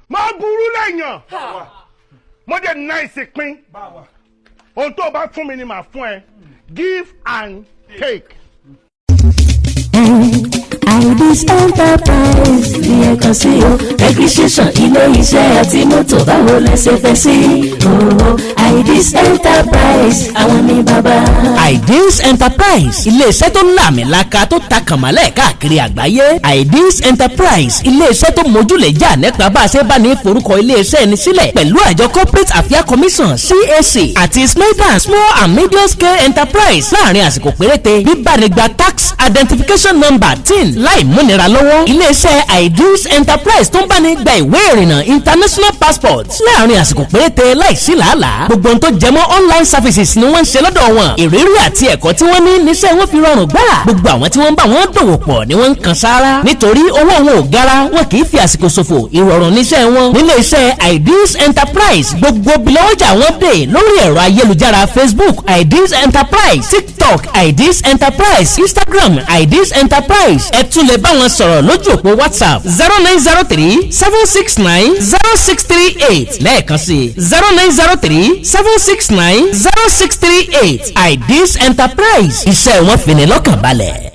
Mo burú lẹ́yìn, mo dé nice pín. Ohun tó o bá fún mi ni màá fún ẹ. Give and take. Ibis Enterprise ní ẹ̀kan sí o. Registration ilé iṣẹ́ àti mọ́tò, báwo lẹ ṣe fẹ́ sí o? Ibis Enterprise, àwọn ní bàbá. Ideals Enterprise, iléeṣẹ́ tó làmìlaka, tó ta kànmọ́lẹ̀ káàkiri àgbáyé. Ideals Enterprise, iléeṣẹ́ tó mójúlẹ̀ jà nípa bá a ṣe bá ní forúkọ iléeṣẹ́ ẹni sílẹ̀ pẹ̀lú àjọ Corporate Affairs Commission, CAC, àti SMEDAN, Small and Medium Scale Enterprise, láàrin àsìkò péréte. Bíbánigba tax identification number, TIN, láì múnira lọ́wọ́. Iléeṣẹ́ Ideals Enterprise tó ń bá ní gba ìwé ìrìnnà, international passport, láàrin àsìkò péréte láìsí làálàá. Gbogbo ohun tó jẹmọ́ online services ni wọ́n ń ṣe lọ́dọ̀ wọn. Ìrírí àti ẹ̀kọ́ tí wọ́n ní níṣẹ́ wọn fi rọrùn gbà. Gbogbo àwọn tí wọ́n ń bá wọn dòwò pọ̀ ni wọ́n ń kan sáárá, nítorí owó wọn ò gara, wọn kì í fi àsìkò ṣòfò. Ìrọ̀rùn níṣẹ́ wọn nílé iṣẹ́ Ideals Enterprise. Gbogbo bilọ́wọ́jà wọn dé lórí ẹ̀rọ ayélujára: Facebook, Ideals Enterprise; TikTok, Ideals Enterprise; Instagram, Ideals Enterprise. Ẹ tún lè bá wọn sọ̀rọ̀ lójú òpó WhatsApp, 09037690638. Lẹ́ẹ̀kan sí, 09037690638. Ideals Enterprise, iṣẹ́ wọn fi ni lọ́kàn balẹ̀.